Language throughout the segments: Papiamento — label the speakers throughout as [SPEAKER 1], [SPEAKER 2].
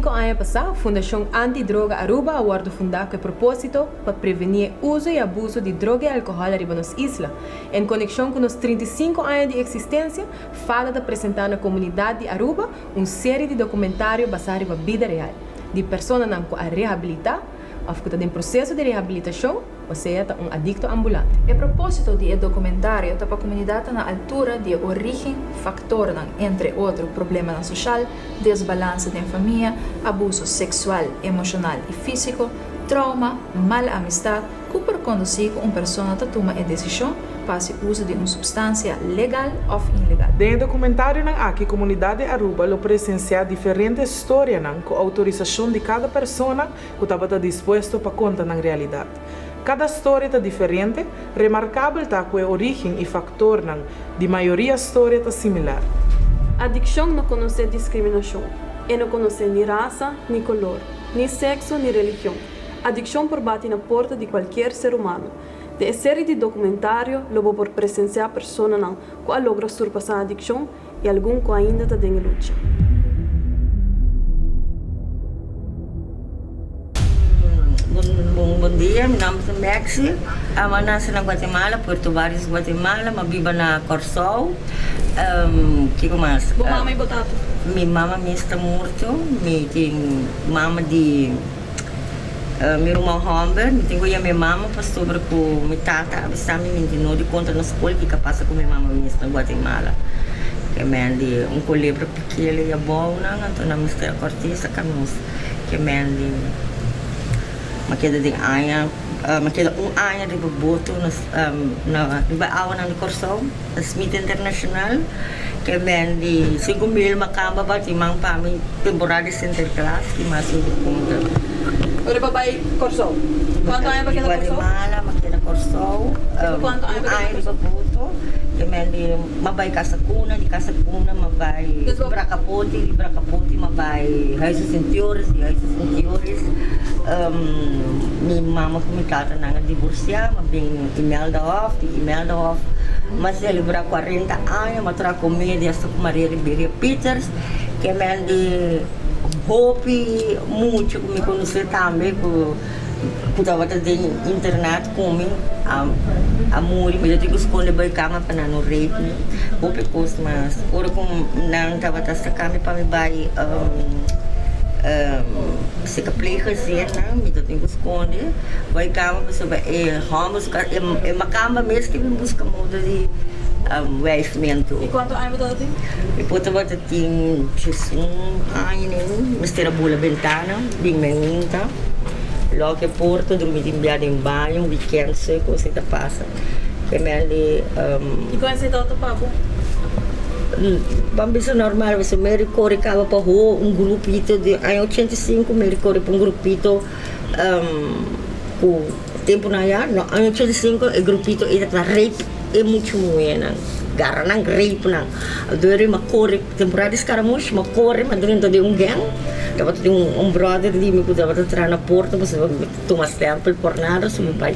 [SPEAKER 1] 35 aña pasá, Fundashon Anti Droga Aruba a wòrdu fundá ku e propósito pa prevení e uso i abuso di droga i alkohòl ariba nos isla. En konekshon ku nos 35 aña di eksistensia, fada ta presentá na komunidat di Aruba un serie di dokumentario basá riba bida real di personanan ku a rehabilitá òf ku ta den proseso di rehabilitashon o sea ta un adikto ambulante.
[SPEAKER 2] E propósito di e dokumentario ta pa komunidat ta na altura di e orígen, faktornan, entre otro problemanan soshal, desbalanse den famia, abuso seksual, emoshonal i físiko, trauma, mal amistat, ku por kondusí ku un persona ta tuma e desishon pa hasi uso di un supstansia legal òf ilegal.
[SPEAKER 3] Den e dokumentarionan aki komunidat di Aruba lo presensiá diferente storianan ku outorisashon di kada persona ku tabata dispuesto pa konta nan realidat. Kada storia ta diferente, remarkabel ta ku e orígen i faktornan di mayoria storia ta similar.
[SPEAKER 4] Adikshon no konosé diskriminashon. E no konosé ni rasa, ni kolor, ni sekso ni religion. Adikshon por bati na porta di kualkier ser humano. Den e seri di dokumentario lo bo por presensiá personanan ku a logra surpasá adikshon i algun ku ainda ta den e lucha.
[SPEAKER 5] Bon dia, mi nomber ta Maxi. Mi a nase na Guatemala, Puerto Barrios, Guatemala. Mi a biba na Kòrsou. Kiko mas?
[SPEAKER 4] Bo mama i bo tata?
[SPEAKER 5] Mi mama mes ta morto. Mi tin mama di. Mi ruman hòmber, mi tin ku yama e mama pasobra ku mi tata a bisa mi minti no di konta na skol kiko a pasa ku mi mama mes na Guatemala. Ke men di un kolebra pikele i abou nan, anto nan mester a kòrt'é saka nos. Ke men di mi a keda den aña, mi a keda un aña riba boto na riba awanan di Kòrsou. Smith International ke bendi 5000 makamba bati man pa mi temporada di Sinterklaas ki mas mi por konta.
[SPEAKER 4] Ora bo bai Kòrsou? Kuantu aña bo keda Kòrsou?
[SPEAKER 5] Guatemala, mi keda Kòrsou.
[SPEAKER 4] Kuantu aña bo
[SPEAKER 5] Un
[SPEAKER 4] keda
[SPEAKER 5] aña riba
[SPEAKER 4] Kòrsou?
[SPEAKER 5] boto. Ke bendi mi a bai Casa Cuna, di Casa Cuna mi a bai Bracapoti, di Bracapoti mi a bai Huis de Sint Joris, di Huis de Sint Joris mi mama ku mi tata nan a divorsiá, mi a bin Imeldahof, di Imeldahof m'a celebra 40 aña, m'a traha comedia hasta cu Maria Riberia Peters, ke men di hopi mucha cu mi conoce tambe cu cu tabata den internat cu mi a muri, mi ta tin cu sconde bay cama pa nan no rape mi, hopi cos mas. Ora cu nan tabata saca mi pa mi bay. Si ka pleega zet nan mi ta tin ku skonde bai kama pasobra e hòmber su kas e makamba mes ke bin buska moda di wijfmentu.
[SPEAKER 4] I kuantu aña bo tabata tin?
[SPEAKER 5] Mi por tabata tin diesun aña nen mester a bula bentana bin mainta lòk e porta drumi tin bia den baño wikènt so e kos ei ta pasa. Ke mel di.
[SPEAKER 4] I kon esei tabata pa bo?
[SPEAKER 5] Ban bisa normal pasobra mi rikori kaba pa ho un grupito di aña 85 mi rikori pa un grupito ku tempunan ya no aña 85 e grupito ei tabata rape e mucha muhénan gara nan rape nan anto mi a kore temporada di skaramush mi a kore mi a drenta den un gang tabata tin un brother di mi ku tabata traha na porta pasobra Tuma stempel por nada su mi bai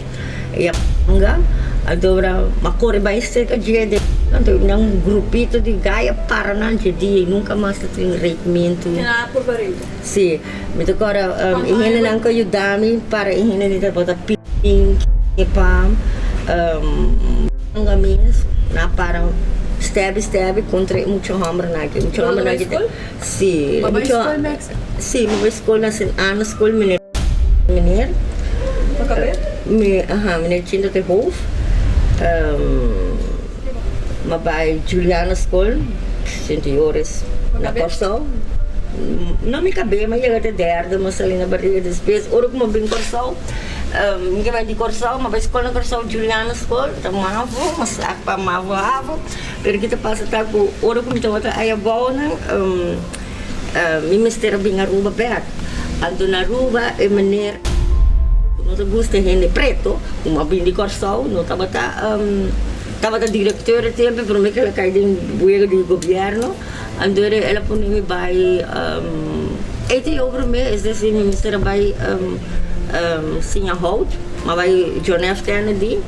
[SPEAKER 5] e anga anto ora m'a kore bai serka dje den anto nan grupito di gai a para nan dje dia i nunka mas ta tin reikmentu.
[SPEAKER 4] Kina por barito?
[SPEAKER 5] Si, mi ta kòrda e hendenan ku a yuda mi para e hende di tabata pin pa anga mes nan a para stebi stebi kontra e mucha hòmbernan aki. Mucha hòmbernan aki ta. Si,
[SPEAKER 4] Bo bai skol Mex?
[SPEAKER 5] Si, mi bai skol na Sint Anna skol meneer meneer.
[SPEAKER 4] Bo kabé?
[SPEAKER 5] Mi, aha, meneer Chinto te Hoof. Mi a bai Juliana skol, Sint Joris na Kòrsou. No mi kabé, mi a yega te derde, mi a sali na bariga despues. Ora ku mi a bin Kòrsou, mi ke bai di Kòrsou, mi a bai skol na Kòrsou, Juliana skol, ta mavo, mi a sak pa mavo havo. Pero ki ta pasa ta ku ora ku mi tabata aya bounan mi mester a bin Aruba bek. Anto na Aruba e meneer ku no ta gusta hende preto ku a bin di Kòrsou no tabata tabata direkteur e tempu prome ku el a kai den wega di gobièrnu. Anto el a pone mi bai ETO prome es desir mi mester a bai siña hout. Mi a bai John F. Kennedy.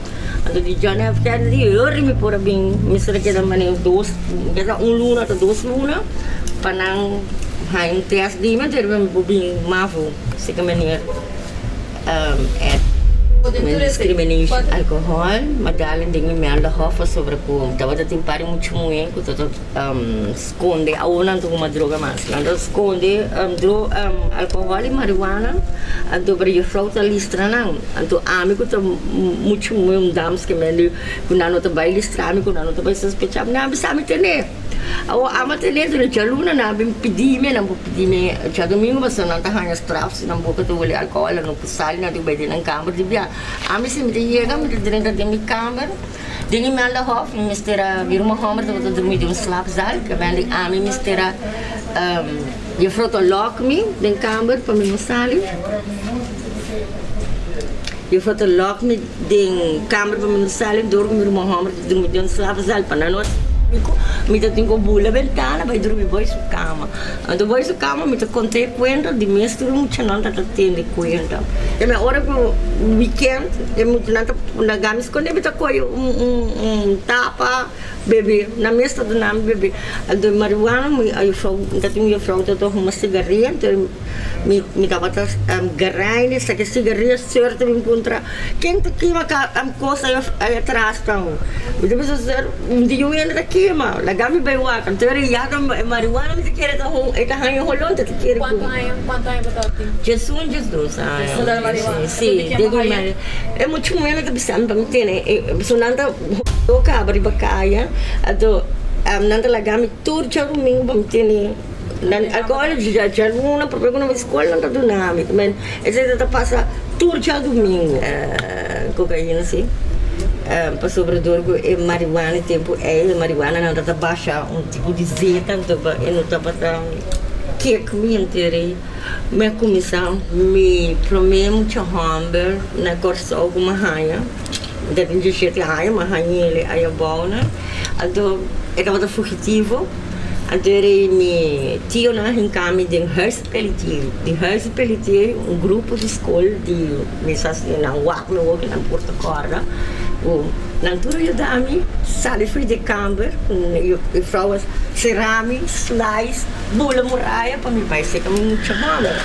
[SPEAKER 5] Anto di John F. Kennedy hori mi por a bin, mi mester a keda mane dos, keda un luna ta dos luna pa nan haña un test di mi, anto mi por bin mavo seka meneer Ed. Discrimination alcohol, ma dal den mi melde hof pasobra ku tabata tin par di mucha muhé ku ta skonde, awor nan ta huma droga mas, nan ta skonde alcohol i marihuana, anto pero juffrouw ta listra nan, anto ami ku ta mucha muhé un dams ke mende ku nan no ta bai listra mi, ku nan no ta bai sospecha mi, nan a bisa mi tene. Awor ama tene duna djaluna nan a bin pidi mi, nan por pidi mi djadumingu pasobra nan ta haña straf si nan boka ta wole alkohòl, nan no por sali, nan tin ku bai den nan kamber di bia. Ami si mi ta yega mi ta drenta den mi kamber, den e Meldehof, mi mester a bira un hòmber tabata drumi den un slaapzaal, ke bende ami mester a juffrouw ta lòk mi den kamber pa mi no sali. Juffrouw ta lòk mi den kamber pa mi no sali dor ku mi ruman hòmber ta drumi den slaapzaal pa nan no mi ta tin ku bula bentana bai drumi boi su kama. Anto boi su kama mi ta konta e kuenta di mes tur e muchanan ta ta tende kuenta. E mi ora ku wikènt e muchanan ta laga mi skonde mi ta kohe un tapa bebe nan mes ta duna mi bebe. Anto marihuana mi a juffrouw mi ta tin un juffrouw ta ta huma sigaria anto mi tabata graine saka e sigaria suerte mi encontra ken ta kima cos ay atras tan mi ta bisa ser un di yu hende ta kima laga mi bay wak anto e ya ta marihuana mi ta kere ta e ta haña holon ta kere ku
[SPEAKER 1] Cuanto aña cuanto aña bo tabatin?
[SPEAKER 5] Diesun diesdos aña si e mucha muhé ta bisa mi pa mi tene pasobra nan ta kaba riba kaya anto nan ta laga mi tur djadumingu pa mi tene. Nan alkohol djaluna prome ku nan bai skol nan ta duna mi men esei ta pasa tur djadumingu. Kokaina si pasobra dor ku e marihuana e tempu ei e marihuana nan ta basha un tipo di zeta anto e no tabata kek mi henter ei mi a kuminsá mi prome mucha hòmber na Kòrsou ku mi a haña mi ta tin diesshete aña mi a hañ'el ei abou nan anto e tabata fugitivo. Anto era ei mi tionan a hinka mi den huispelitier. Di huispelitier un grupo di skol di mi sa si nan wak mi wou nan por ta kòrda ku nan tur a yuda mi sali for di kamber ku e frou a sera mi slice bula muraya pa mi bai seka mi mucha hòmber.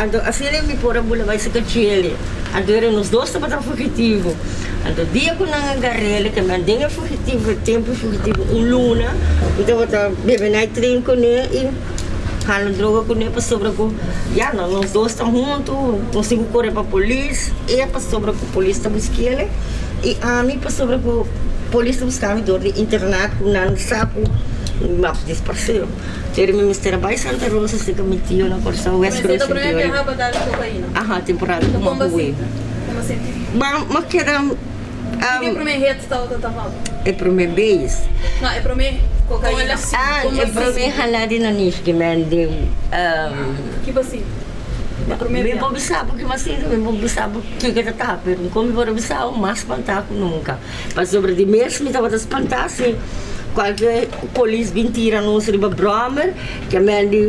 [SPEAKER 5] Anto asina mi por a bula bai seka djele. Anto era nos dos tabata fugitivo. Anto dia ku nan a gar'el ke nan den e fugitivo, e tempu fugitivo un luna, mi tabata bebe night train kuné i hala droga kuné pasobra ku ya no nos dos ta huntu, nos tin ku kore pa polis, e pasobra ku polis ta busk'el i ami pasobra ku polis ta buska mi dor di internat ku nan sa ku mi a disparsé. Pero mi mester a bai Santa Rosa serka mi tio na Kòrsou, West Cruz Sint Joris. Aha, temporada ku mi a hui. Ba ma keda
[SPEAKER 4] Kiko e prome hit tabata ta hòp?
[SPEAKER 5] E prome beis.
[SPEAKER 4] No, e prome kokaina.
[SPEAKER 5] Ah, e prome hala di nanish ki men di.
[SPEAKER 4] Ki bo sinti? E prome
[SPEAKER 5] Mi por bisa bo ki mi a sinti, mi por bisa bo kiko ta ta, pero mi kon mi por a bisa bo mas spantá ku nunka. Pasobra di mes mi tabata spantá si kualke polis bin tira nos riba bròmer, ke men di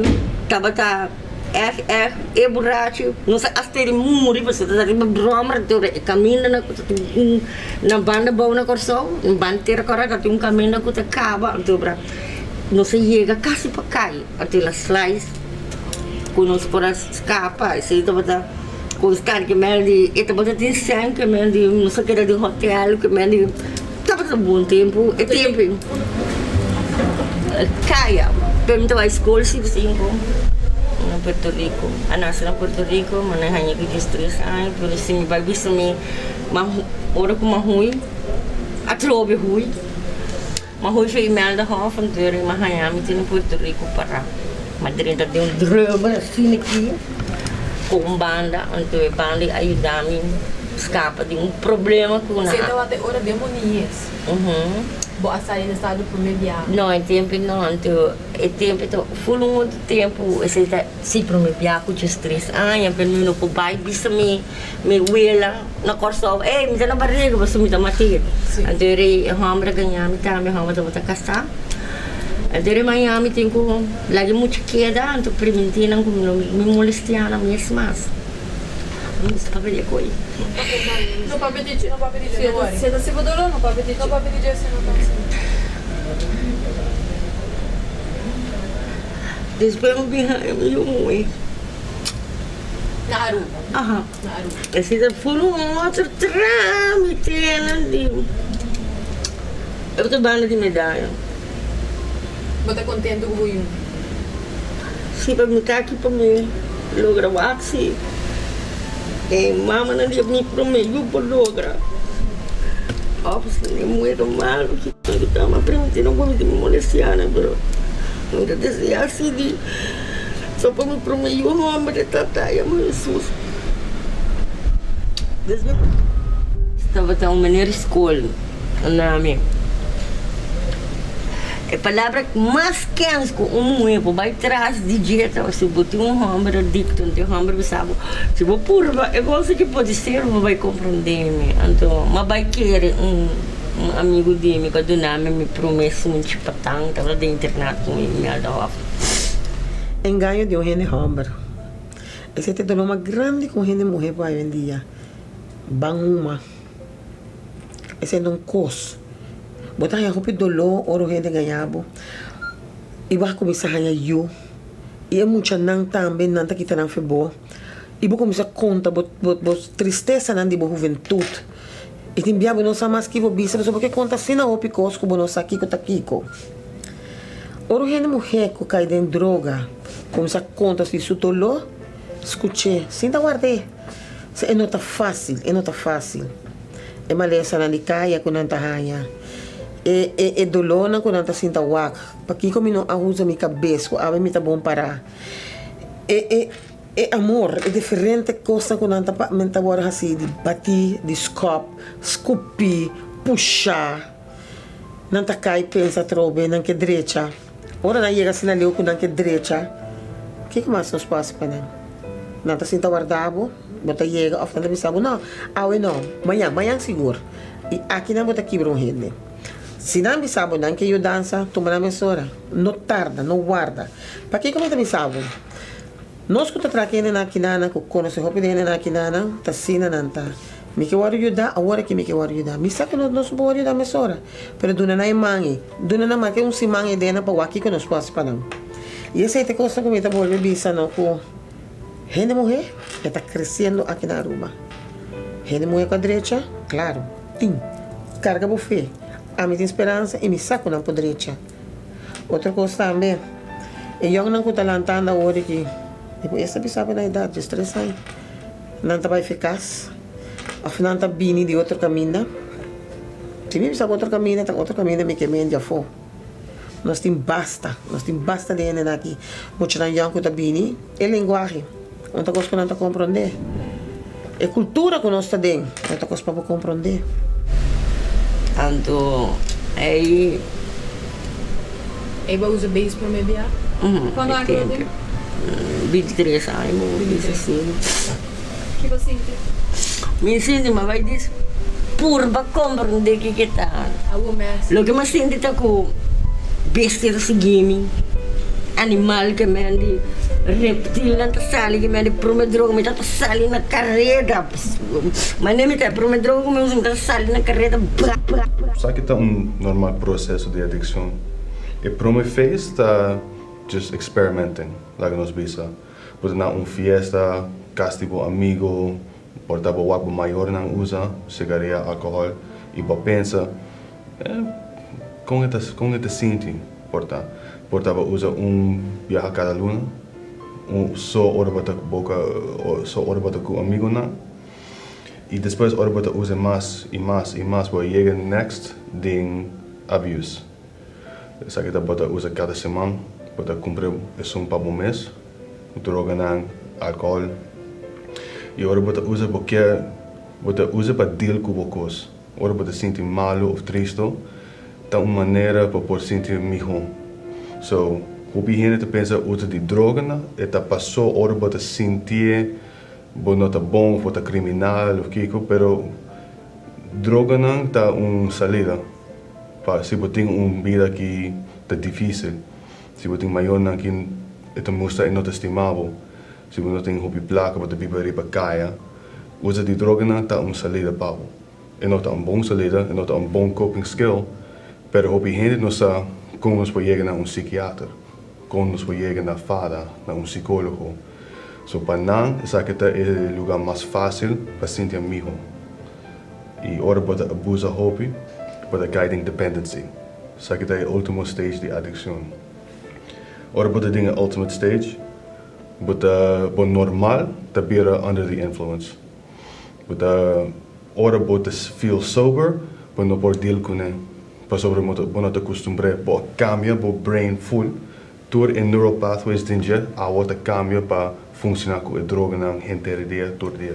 [SPEAKER 5] tabata. Èg èg e burachi no sa hasta di muri pasobra ta riba bròmer tur e kamindanan ku ta tin un na banda bou na Kòrsou na banda tera kòrè ta tin un kaminda ku ta kaba anto nos a yega kasi pa kai anto el a slice ku nos por a skapa esei tabata konstant ke men di e tabata tin sèn ke men di nos a keda den hotèl ke men di tabata bon tempu e tempu. Kaya, pero mi ta bai skol si sinku na Puerto Rico. A nase na Puerto Rico, ma na haña ku diestres aña, pero si mi bai bisa mi ora ku mi a hui, atrobe hui. Mi a hui for Imelda Hof, anto mi a haña mi te na Puerto Rico para. Mi a drenta den un drummer asina aki ku un banda, anto e banda a yuda mi skapa di un problema ku nan.
[SPEAKER 1] Esei tabata e ora den bo niñez? Bo a sali na estado prome biaha?
[SPEAKER 5] No, e tempu no, anto e tempu ta ful un otro tempu, esei ta si prome biaha ku diestres aña, pero mi no por bai bisa mi mi wela na Kòrsou, ey mi ta na barriga pasobra mi ta matir. Anto e rei e hòmber a gaña mi tambe, e hòmber tabata kasá. Anto e rei maña mi tin ku laga e mucha keda, anto primintí nan ku mi no mi molestiá nan mes mas. No papia di koe.
[SPEAKER 4] No papia di dje. No papia di dje, no worry. Si ta si bo dolor, no papia di dje. No papia di dje si no ta si.
[SPEAKER 5] Despues mi bin haña mi yu muhé.
[SPEAKER 1] Na Aruba?
[SPEAKER 5] Aha.
[SPEAKER 1] Na Aruba.
[SPEAKER 5] Esei ta full un otro trámitenan di otro banda di medaya.
[SPEAKER 1] Bo ta contento cu bo yu?
[SPEAKER 5] Si, pa mi ta aki pa mi logra wak si e mamanan di mi prome yu por logra. Of si mi muhe ta malu ki mi ta ama primiti no por mi molestia nan pero mi ta desea si di so pa mi prome yu homber e tata yama Jesus. Despues tabata un meneer skol na mi. E palabra mas kens ku un muhé por bai tras di dje ta si bo tin un hòmber adikto, anto e hòmber bisa bo, si bo purba e kos aki podi ser bo bai komprondé mi. Anto mi a bai kere un un amigu di mi ku a duna mi mi promé sunchi patan, tabata den internat ku mi Imelda Hof.
[SPEAKER 6] Engaño di un hende hòmber. Esei ta e doló mas grandi ku un hende muhé por hay hoendia. Ban huma. Esei no un kos. Bo ta haña hopi doló ora un hende gaña bo i bo a kuminsá haña yu i e muchanan tambe nan ta kita nan fe bo i bo kuminsá konta bo bo tristesanan di bo huventut i tin bia bo no sa mas ki bo bisa pasobra bo ke konta asina hopi kos ku bo no sa kiko ta kiko. Ora un hende muhé ku kai den droga kuminsá konta di su doló, skuch'é sin ta ward'é. Si e no ta fásil, e no ta fásil. E malesanan di kaya ku nan ta haña, e e e dolónan ku nan ta sinta wak, pakiko mi no a usa mi kabes ku awe mi ta bon pará? E e e amor, e diferente kosnan ku nan ta pa men ta wòrdu hasí di batí, di skòp, skupí, pushá. Nan ta kai pensa atrobe, nan ke drecha. Ora nan yega asina leu ku nan ke drecha, kiko mas nos por hasi pa nan? Nan ta sinta warda bo, bo ta yega òf nan ta bisa bo, No, awe no, mañan, mañan sigur. I akinan bo ta kibra un hende. Si nan bisa bo nan ke yudansa, tuma nan mesora. No tarda, no warda. Pakiko mi ta bisa bo? Nos ku ta traha ku hendenan akinana, ku konosé hopi di hendenan akinana, ta asina nan ta. Mi ke wòrdu yudá, awor aki mi ke wòrdu yudá. Mi sa ku nos no por wòrdu yudá mesora, pero duna nan e man ei. Duna nan make un siman ei den nan pa wak kiko nos por hasi pa nan. I esei ta e kosnan ku mi ta bolbe bisa no ku hende muhé e ta kresiendo aki na Aruba. Hende muhé ku a drecha, klaro, tin. Karga bo fe. Ami tin speransa i mi sa ku nan por drecha. Otro kos tambe, e yòngnan ku ta lantando awor aki, di ku esta bisa bo na edat diestres aña, nan ta bai fi kas òf nan ta bini di otro kaminda. Si mi bisa bo otro kaminda, ta otro kaminda mi ke men di afó. Nos tin basta, nos tin basta di hendenan aki, muchanan yòn ku ta bini, e lenguahe no ta kos ku nan ta komprondé. E kultura ku nos ta den no ta kos pa bo komprondé.
[SPEAKER 5] Anto ei.
[SPEAKER 1] Ei bo usa beis promé bia? Kuantu aña ku bo tin?
[SPEAKER 5] 23 aña bo bisa si.
[SPEAKER 4] Ki bo sinti?
[SPEAKER 5] Mi sinti mi a bai dis purba komprondé kiko ta.
[SPEAKER 1] Awor mes.
[SPEAKER 5] Loke mi a sinti ta ku bestia ta sigui mi, animal ke men di reptilnan ta sali ke men di prome droga mi ta sali na kareda. Manera mi ta prome droga ku mi usa mi ta sali na kareda bra bra bra.
[SPEAKER 7] Sa ki ta un normal proseso di adikshon. E prome phase ta just experimenting, laga nos bisa. Bo ta na un fiesta, kas di bo amigo, por ta bo wak bo mayornan usa sigaria, alkohòl i bo a pensa, eh, kon e ta kon e ta sinti? Por ta por ta bo usa un biaha kada luna, un so ora bo ta boka so ora bo ta ku amigonan i despues ora bo ta usa mas i mas i mas bo a yega next den abuse. Esaki ta bo ta usa kada siman, bo ta kumpra esun pa bo mes, droganan, alkohòl. I ora bo ta usa bo ke bo ta usa pa deal ku bo kos. Ora bo ta sinti malu òf tristu, ta un manera pa por sinti mihó. So, hopi hende ta pensa usa di droganan e ta pasó ora bo ta sintié bo no ta bon òf bo ta kriminal òf kiko, pero droganan ta un salida. Pa si bo tin un bida ki ta dificil, si bo tin mayornan ki e ta mustra e no ta stima bo, si bo no tin hopi placa bo ta biba riba caya, usa di droganan ta un salida pa bo. E no ta un bon salida, e no ta un bon coping skill, pero hopi hende no sa con nos por yega na un psikiater. Kon nos por yega na fada, na un sikólogo. So pa nan esaki ta e lugá mas fásil pa sinti amigo. I ora bo ta abusa hopi, bo ta kai den dependency. Esaki ta e último stage di adikshon. Ora bo ta den e ultimate stage, bo ta bo normal ta bira under the influence. Bo ta ora bo ta feel sober, bo no por deal kuné. Pasobra bo no ta kustumbr'é, bo a kambia bo brain full, tur e neural pathways den dje awo ta kambia pa funshoná ku e droganan henter dia, tur dia.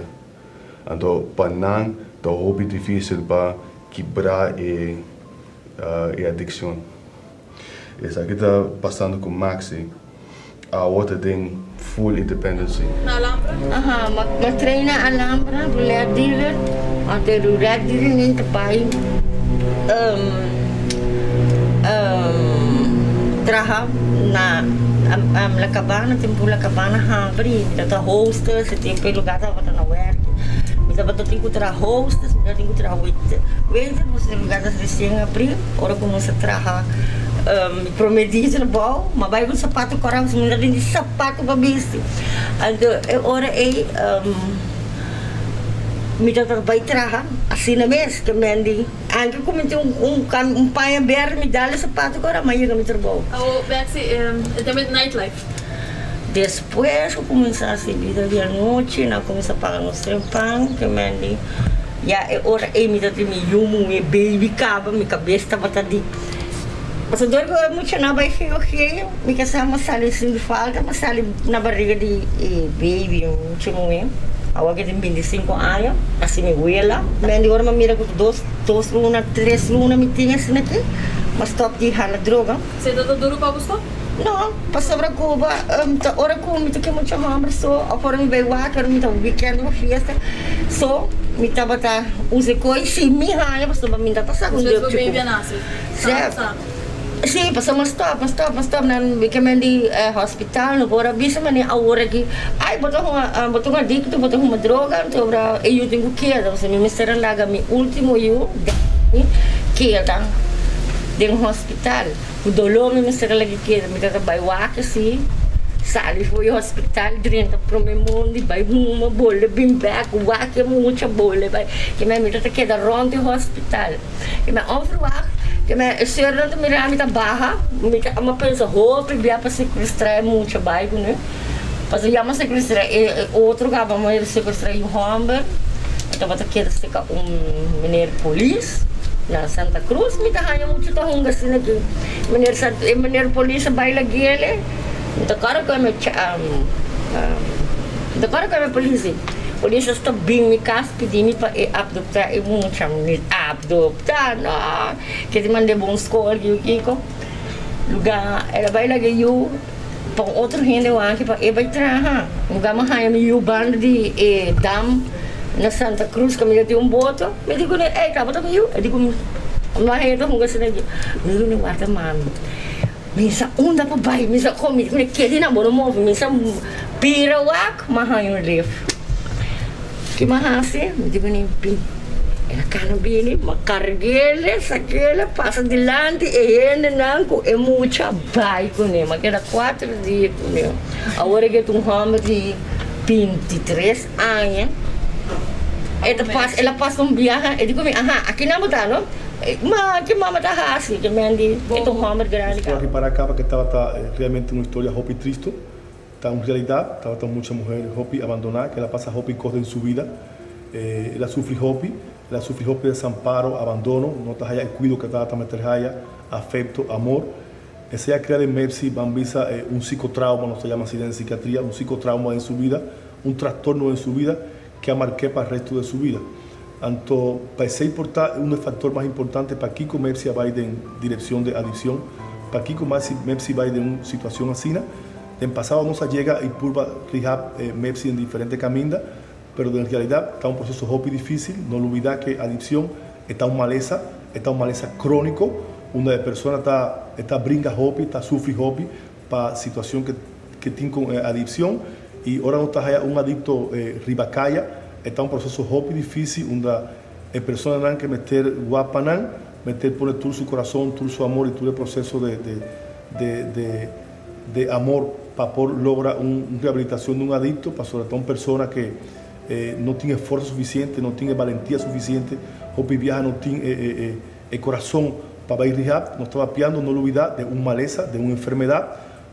[SPEAKER 7] Anto pa nan ta hopi difísil pa kibrá e e adikshon. Esaki ta pasando ku Maxi, awo ta den full independency.
[SPEAKER 4] Na Alhambra?
[SPEAKER 5] Aha, ma train na Alhambra, roulette dealer, anto e roulette dealer nin ta bai traha na La Cabana, tempu La Cabana habri, mi tabata hostess, e tempu e lugar tabata na werki, mi tabata tin ku traha hostess, mi tabata tin ku traha waiter, waiter pasobra e lugar ta resien abri. Ora ku nos a traha mi prome dia trabou, m'a bai ku sapato kòrá, pasobra mi no tin sapato pa bisti. Anto e ora ei mi tabata bai traha asina mes, ke men di anke ku mi tin un un paña berde mi dal e sapato kòrá, m'a yega mi trabou.
[SPEAKER 4] Awo Betsy, e tema di nightlife.
[SPEAKER 5] Despues ku kuminsá hasi bida di anochi, nan kuminsá paga nos trempan, ke men di. Ya e ora ei mi ta tin mi yu muhé baby kaba, mi kabes tabata di pasobra dor ku e muchanan a bai GOG, mi kasá mi a sali sin di falta, mi a sali na bariga di e baby, un mucha muhé, awor ke tin bintisinku aña, asi mi wela. Men di ora mi a mira ku dos dos luna, tres luna mi tin asina aki, mi a stòp di hala droga.
[SPEAKER 4] Esei ta duru pa bo stòp?
[SPEAKER 5] No, pasobra ku bo ta ora ku mi ta ke mucha hòmber so òf ora mi bai wak, ora mi ta wikènt òf fiesta so mi tabata usa e koi si mi haña pasobra mi no ta sa ku
[SPEAKER 4] Despues bo baby a nase, sano sano.
[SPEAKER 5] Si, pasobra mi a stòp, mi a stòp, mi a stòp nan mi ke men di hospital no por a bisa mi awor aki ai bo ta huma bo ta un adikto bo ta huma droga anto ora e yu tin ku keda pasobra mi mester a laga mi ultimo yu keda den hospital. Ku doló mi mester a laga keda, mi tabata bai wak asi, sali for di hospital, drenta prome mondi, bai huma, bolbe bin bek, wak e mucha, bolbe bai. Kimen mi tabata keda rònt di hospital. Kimen ònverwagt, kimen e seurnan ta mira mi ta baha, mi ta a pensa hopi bia pa sekuestrá e mucha bai kuné. Pasobra ya mi a sekuestrá e otro kaba mi a sekuestrá yu hòmber, mi tabata keda serka un meneer polis na Santa Cruz, mi ta haña mucha ta hunga asina aki. Meneer sa e meneer polis a bai lagu'e, mi ta kòrda ku mi mi ta kòrda ku e polis di, polis a sta bin mi kas pidi mi pa e abdoptá e mucha, mi abdoptá no, ke ta mand'é bon skol kiko kiko, luga el a bai laga e yu. Pa un otro hende wak pa e bai traha. Un gama haña mi yu banda di e dam na Santa Cruz kaminda tin un boto. Mi di kuné, ey tabata mi yu? E di ku mi, mi a haña ta hunga asina aki. Mi di kuné, warda mami, mi sa unda pa bai, mi sa kon. Mi di kuné, keda nan bo no move. Mi sa bira wak, mi a haña un lef. Ki mi a hasi? Mi di kuné, bin. El a kana bini, mi a karg'el, sak'el, pasa dilanti e hendenan ku e mucha bai kuné. Mi a keda kuater dia kuné. Awor e ta un hòmber di bintitres aña. E ta pasa, el a pasa un biaha, e di ku mi, aha, akinan bo ta no? Ma, ki mama ta hasi? Ke men di, e ta un hòmber grandi
[SPEAKER 8] Nos por a
[SPEAKER 5] kaba.
[SPEAKER 8] ripará kaba ku e tabata realmente un historia hopi tristu. Ta un realidad, tabata un mucha muher hopi abandona, cu el a pasa hopi cos den su vida. El a sufri hopi, el a sufri hopi desamparo, abandono, no ta haya e cuido cu e tata mester haya, afecto, amor. Esey a crea den Mepsi, ban bisa, un psicotrauma, nos ta yama asi den psiquiatria, un psicotrauma den su vida, un trastorno den su vida cu a mark'e pa resto de su vida. Anto, pa esey por ta un e factor mas importante pakico Mepsi a bay den direccion de adiccion, pakico Mepsi bay den un situacion asina. Den pasado nos a yega y purba rehab Mepsi den diferente caminda, pero den realidad ta un proceso hopi dificil. No lubida ke adiccion e ta un malesa, e ta un malesa cronico, unda e persona ta e ta bringa hopi, ta sufri hopi pa situacion ke ke tin con e adiccion. Y ora nos ta haya un adicto riba caya, e ta un proceso hopi dificil unda e personanan ke mester wak pa nan, mester pone tur su corazon, tur su amor y tur e proceso de de de de. di amor pa por logra un rehabilitacion di un adicto, pasobra ta un persona cu no tin e forsa suficiente, no tin e balentia suficiente, hopi biaha no tin e corazon pa bay rehab. Nos ta papiando, no lubida, di un malesa, di un enfermedad,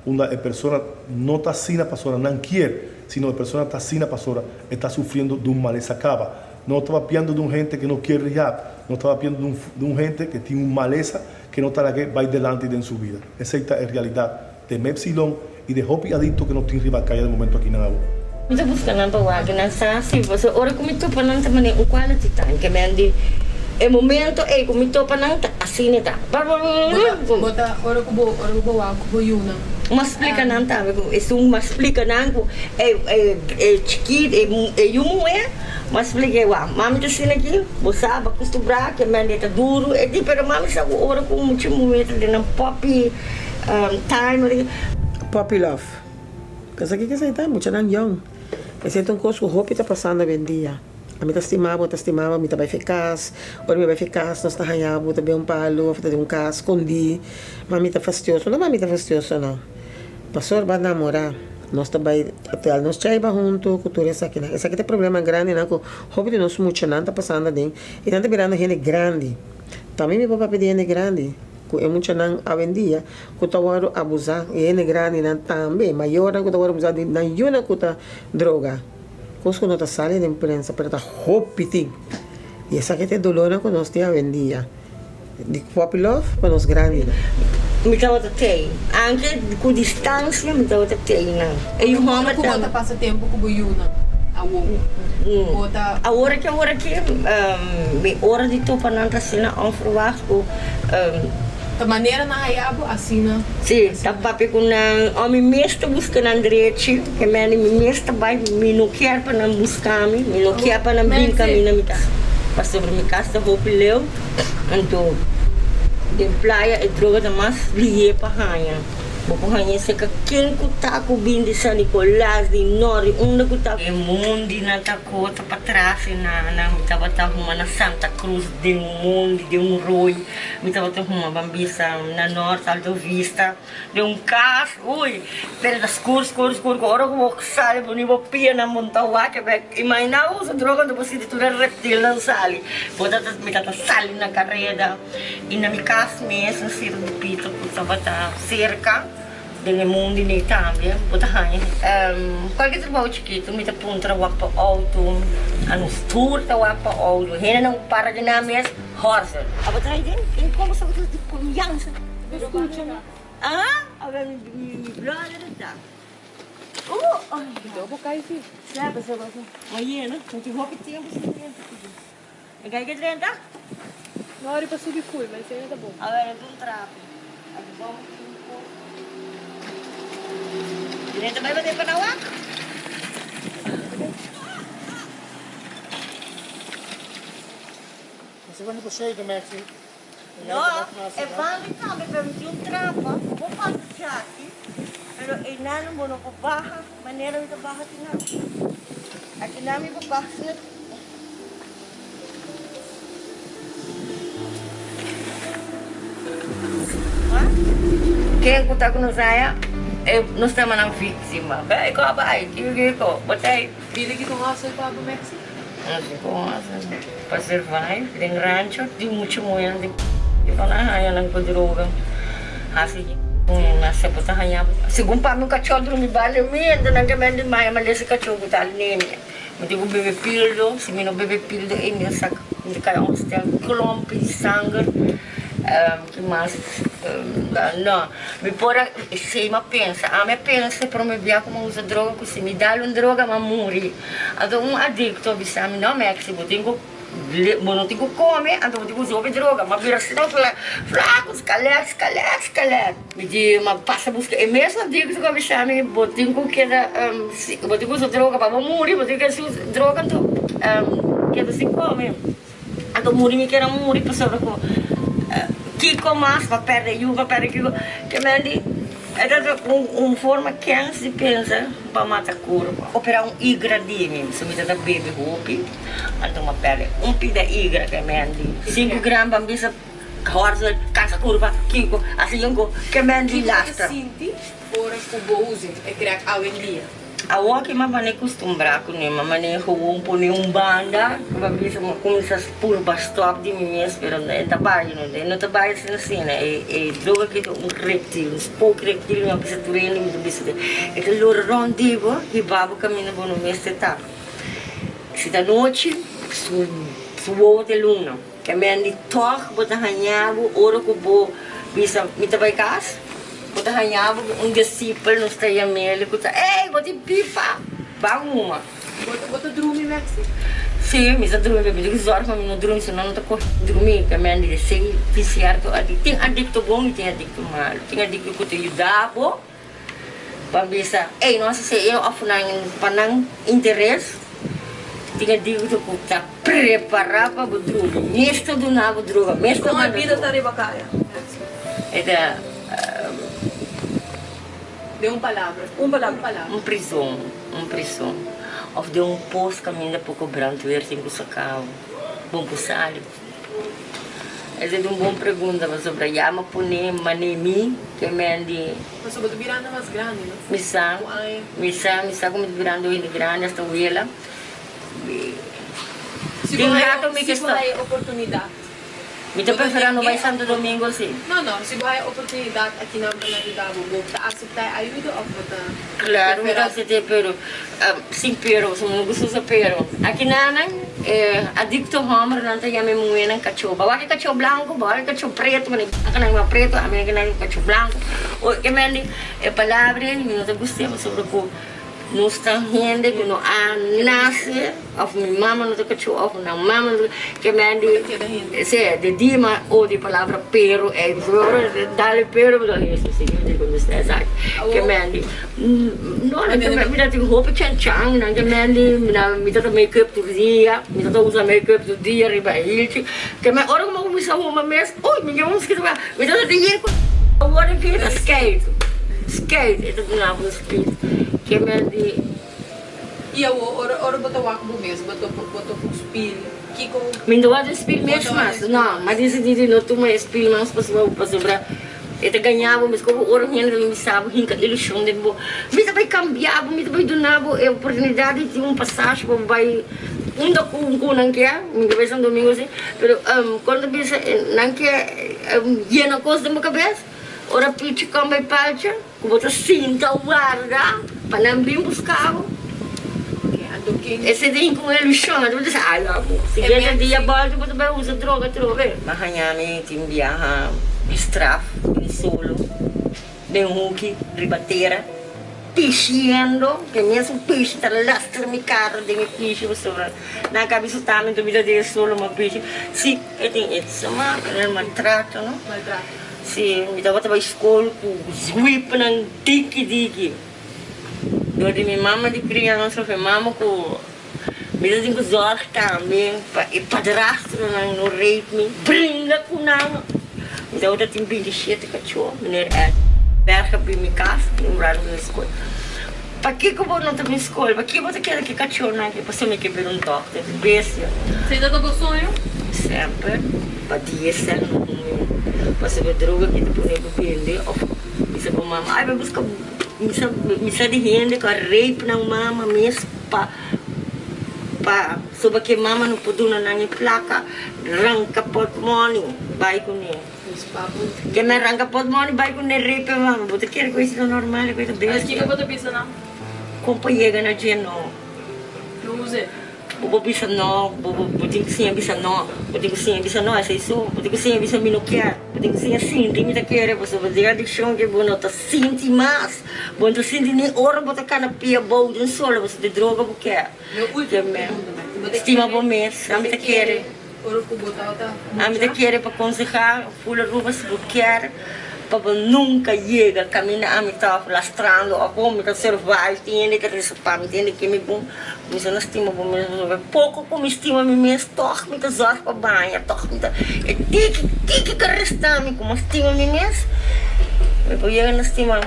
[SPEAKER 8] unda e persona no ta asina pasobra nan kier, sino e persona ta asina pasobra e ta sufriendo di un malesa caba. No ta papiando di un hende cu no kier rehab, no ta papiando di un hende cu tin un malesa cu no ta lag'e bay delanti den su bida. Esey ta e realidad de Mepsilon y de hopi adicto cu no tin riba caya den momento aki nan awo.
[SPEAKER 5] Mi ta busca nan pa wak nan sa si pasobra ora cu mi topa nan ta manera un quality time ke men di e momento ey cu mi topa nan ta asina ta
[SPEAKER 1] Bo ta ora cu bo ora cu bo wak cu bo yunan.
[SPEAKER 5] M'a splica nan tambe cu esun m'a splica nan cu e e e chikito e yu muhe m'a splica e wak mami ta asina aki bo sa bo acostumbrá ke men di e ta duro e di pero mami sa cu ora cu mucha muhe ta den nan puppy time.
[SPEAKER 6] Puppy love. Esaki ke esei ta muchanan yong. Esei ta un kos ku hopi ta pasando awendia. Ami ta stima bo, ta stima bo, mi ta bai fe kas. Ora mi bai fe kas nos ta haña bo ta bia un palu òf ta den un kas skondí. Mami ta fastioso. No mami ta fastioso no. Pastor ba namorá. Nos ta bai hotel nos chaiba huntu ku tur esakinan. Esaki ta e problema grandinan ku hopi di nos muchanan ta pasando aden i nan ta birando hende grandi. Tambe mi por papia di hende grandi. Ku e muchanan awendia ku ta wòrdu abusá i hende grandinan tambe, mayornan ku ta wòrdu abusá di nan yunan ku ta droga. Kos ku no ta sali den prensa pero ta hopi tin. I esaki ta e dolornan ku nos tin awendia di puppy love pa nos grandinan.
[SPEAKER 5] Mi tabata tei. Anke ku distansia mi tabata tei nan. E yu hòmber
[SPEAKER 1] Ku bo ta pasa tempu ku bo yunan awor? Bo ta.
[SPEAKER 5] Awor aki awor aki mi ora di topa nan ta asina onverwacht ku.
[SPEAKER 1] Ta manera nan haya bo asina.
[SPEAKER 5] Si, ta papia ku nan. O mi mes ta buska nan drechi, ke mende mi mes ta bai, mi no kier pa nan buska mi, mi no kier pa nan bin kaminda mi ta. Pasobra mi kas ta hopi leu, anto den playa e droga ta mas lihé pa haña. Bo por haña serka ken ku ta ku bin di San Nicolas, di nort, di unda ku ta. E mondi nan ta kota patras e nan, mi tabata huma na Santa Cruz den un mondi, den un roi. Mi tabata huma ban bisa na Nort Alto Vista den un kas uy pero ta skur skur skur ku ora ku bo sali bo ni bo pianan bo no ta wak bek imagina bo usa droga anto bo sinti tur e reptilnan sali bo ta mi ta sali na kareda i na mi kas mes un sirtu di pito ku tabata serka. Den e mundo nei tambe bo ta haña cualkier trabou chikito mi ta puntra wak pa auto a nos tur ta wak pa auto hendenan cu para di nan mes horse. Abo ta haña den den como sa bo ta di confiansa scucha mi ah abo mi mi brother ta uh ay
[SPEAKER 1] Cuidao bo cay si.
[SPEAKER 5] Sa pasobra bo yena no tin hopi tempo sin drenta e cay ke drenta.
[SPEAKER 1] No ori pa subi full ma esei no ta bon.
[SPEAKER 5] Awor e ta un trapi. Aki bou tin un kos. Drenta bai bate pa na wak. No, e banda tambe pero mi tin un trapa. Bo pasa djaki, pero einan bo no por baha manera mi ta baha akinan. Akinan mi por baha asina. Ken ku ta ku nos aya, e nos ta yama nan víktima. Bai ko bai, kiko kiko, bo ta ei.
[SPEAKER 1] Bida ki ta un hustle pa bo, Maxi?
[SPEAKER 5] Nos ku un hustle pa survive den rancho tin mucha muher di pa nan haña nan ku droga hasi nase bo ta haña segun pa mi un kachó drumi banda mi enton nan ta bende maya malesa kachó ku ta nene. Mi tin ku bebe pildo, si mi no bebe pildo ei mi ta sak, mi ta kai onstel klompi di sanger, ki mas, no, mi por a, esei mi a pensa, ami a pensa e prome bia ku mi a usa droga ku si mi dal un droga mi a muri, anto un adikto a bisa mi, no Maxi bo tin ku. Bo no tin ku kome, anto bo tin ku usa hopi droga. M'a bira asina flaku, skalet, skalet, skalet. Mi di, m'a pasa buska e mes adikto ku a bisa mi, bo tin ku keda, bo tin ku usa droga pa bo muri, bo tin ku usa droga anto keda sin kome. Anto muri mi keda muri pasobra ku kiko mas, m'a pèrdè yu, m'a pèrdè kiko. Ke men di. E ta un forma kens di pensa pa mata kurpa. Operá un igra di mi, so mi ta ta bebe hopi, anto mi a pèrdè un pida igra ke men di sinku gram pa mi bisa. Hòrzel, kansa kurpa, kiko, hasi yonko, ke men di
[SPEAKER 1] Kiko bo ta
[SPEAKER 5] lastra.
[SPEAKER 1] sinti ora ku bo usa e crack awendia?
[SPEAKER 5] Awor ki m'a mane kustumbrá kuné, m'a mane gewoon pone un banda, m'a bisa m'a kuminsá purba stòp di mi mes, pero e ta bai, no, e no ta bai asina asina. E e droga aki ta un reptil, un spook reptil, mi a bisa tur hende, mi ta bisa e ta lora rònt di bo, hiba bo kaminda bo no mester ta. Si ta nochi, su su wowo ta luna. Ke men di tòg bo ta haña bo ora ku bo bisa mi ta bai kas, bo ta haña bo ku un disipel nos ta yam'el ku ta ey bo tin pipa ban huma.
[SPEAKER 1] Bo ta drumi Maxi?
[SPEAKER 5] Si mi ta drumi mi tin ku zòrg pa mi no drumi sino no ta kohe drumi. Ke men di esei tin sierto adikto tin adikto bon i tin adikto malu tin adikto ku ta yuda bo Pa bisa, ey, no hasi esei of nan pa nan interes, tin e diudo ku ta prepará pa bo droga, mes ta duna bo droga, mes ta
[SPEAKER 4] Kon e
[SPEAKER 5] manda
[SPEAKER 4] bida ta
[SPEAKER 5] droga.
[SPEAKER 4] riba kaya?
[SPEAKER 5] E ta.
[SPEAKER 1] Den un palabra.
[SPEAKER 4] Un palabra.
[SPEAKER 5] Un prizon, un prizon. Of den un pos kaminda poko brandweer tin ku saka bo. Bon por sali. Esa ta un bon pregunta pasobra ya mi a pone mane mi ke men di.
[SPEAKER 1] Pasobra bo ta birando mas grandi no?
[SPEAKER 5] Mi sa,
[SPEAKER 1] Ku aña.
[SPEAKER 5] mi sa, mi sa ku mi ta birando hende grandi hasta wela.
[SPEAKER 1] Si
[SPEAKER 5] Tin
[SPEAKER 1] bo haya,
[SPEAKER 5] rato mi ke
[SPEAKER 1] si bo
[SPEAKER 5] sta.
[SPEAKER 1] haya oportunidat.
[SPEAKER 5] Mi ta prefera no bai Santo Domingo si.
[SPEAKER 1] No, no, si bo haya oportunidat akinan pa nan yuda bo, bo ta aseptá e ayuda òf bo ta
[SPEAKER 5] Claro, mi ta
[SPEAKER 1] preferá?
[SPEAKER 5] asept'é pero sin pero, pasobra mi no gusta usa pero. Akinanan e adikto hòmbernan ta yama e muhénan kachó. Bo wak e kachó blanku, bo wak e kachó pretu, mi nan yama pretu, ami nan yama kachó blanku. O ke men di e palabra ei mi no ta gust'é pasobra ku nos ta hende ku no a nase. Of mi mama no ta kachó of nan mama no ta ke men di si de dia mi a odia e palabra pero ey dale pero mi ta hesu si mi di ku usted esaki ke men di no mi ta tin hopi chanchan nan ke men di mi ta make up tur dia mi ta usa make up tur dia riba e hilchi ke men ora ku mi a kuminsa huma mes uy mi ke mi ta tin yen ku awor aki ta skate skate e ta duna bo speed ke men di.
[SPEAKER 1] I awor, ora ora bo ta wak bo mes, bo ta bo ta ku spil, kiko.
[SPEAKER 5] Mi no wak den spil mes mas, no, m'a disidí di no tuma e spil mas pasobra pasobra e ta gaña bo mes, komo ora hende ta bin bisa bo hinka ilushon den bo, mi ta bai kambia bo, mi ta bai duna bo e oportunidat di tin un pasashi pa bo bai unda ku ku nan ke, mi ta bai Santo Domingo si, pero kon ta bisa nan ke yena kos den bo kabes, ora pichi kon bai palcha. Ku bo ta sinta warda pa nan bin buska bo. Esei ta hinka un ilushon, anto bo ta bisa, ay amo, siguiente dia bolta bo ta bai usa droga atrobe. M'a haña mi tin biaha di straf den solo, den huki, riba tera, pishiendo, ke mesun pishi ta lastra mi kara den e pishi pasobra nan ka bisita mi, anto mi ta den e solo m'a pishi. Si, e tin e smak, e maltrato, no? Si, mi tabata bai skol ku zwipnan diki diki. Dor di mi mama di kriansa of e mama ku mi ta tin ku zòrg tambe pa e padrastronan no rape mi, bringa ku nan. Mi tabata tin 27 kachó, meneer Ed Berg a bin mi kas, mi murá no bin skol. Pakiko bo no ta bin skol? Pakiko bo ta keda ku e kachónan aki? Pasobra mi ke bira un dòkter di bestia.
[SPEAKER 4] Esei ta bo soño?
[SPEAKER 5] Semper pa dia sèn no humi. Pasobra e droga aki ta pone bo bende òf bisa bo mama, ai bai buska misa misa di hende ku a rape nan mama mes pa pa soba ke mama no por duna nan e plaka ranka pòtmòni bai kuné. Ke men ranka potmoni bai ku ne ripe mama bo ta kere ku esei ta normal ku e ta bestia.
[SPEAKER 4] Kiko bo ta bisa nan?
[SPEAKER 5] Kon pa yega na dje no.
[SPEAKER 4] No use.
[SPEAKER 5] Bo por bisa no, bo bo tin ku siña bisa no, bo tin ku siña bisa no esei so, bo tin ku siña bisa mi no kier, bo tin ku siña sinti mi ta kere pasobra den adikshon ke bo no ta sinti mas, bo no ta sinti ni ora bo ta kana pia bou den solo pasobra di droga bo kier.
[SPEAKER 1] Mi ultimo pregunta Betty, bo ta
[SPEAKER 5] Stima bo mes, ami ta kere.
[SPEAKER 1] Ora ku bo tabata mucha.
[SPEAKER 5] Ami ta kere pa konsehá full Aruba si bo kier pa bo nunka yega kaminda ami ta òf lastrando òf bo mi ta survive tin hende ta resa pa mi tin hende ke mi bon mi sa no stima bo mes pasobra poko ku mi stima mi mes tòg mi ta zòrg pa baña tòg mi ta e tiki tiki ka resta mi ku mi stima mi mes mi por yega na stima.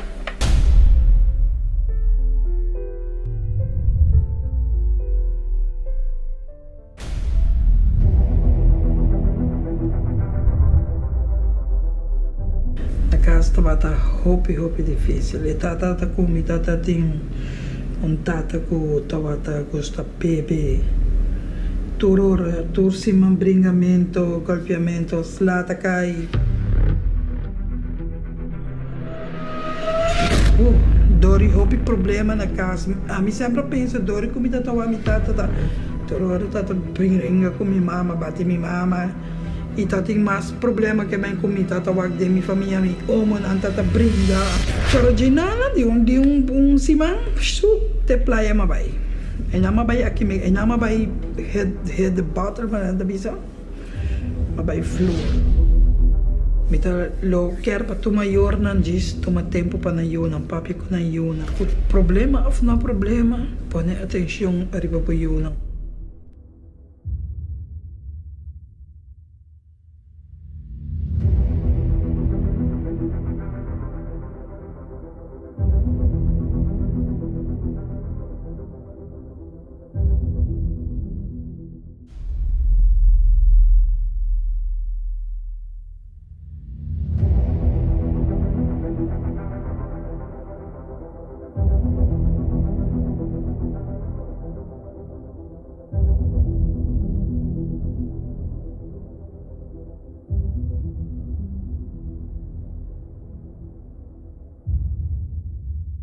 [SPEAKER 9] Tabata hopi hopi difícil. E tata ta cu mi tata tin un tata cu tabata gusta bebe tur ora, tur siman bringamento, golpeamento, sla ta cay. Uh, dor di hopi problema na cas. Ami semper a pensa dor di cu mi tata wak mi tata ta tur ora tata bringa cu mi mama, bati mi mama. I ta tin mas problema ke men ku mi tata wak den mi famia mi omonan tata bringa. Pero dje nana di un di un un siman su te playa m'a bai. Einan m'a bai aki mi einan m'a bai hit hit the bottle manera nan ta bisa m'a bai vloer. Mi ta lo kier pa tur mayornan djis tuma tempu pa nan yunan papia ku nan yunan. Ku problema of no problema pone atencion ariba bo yunan.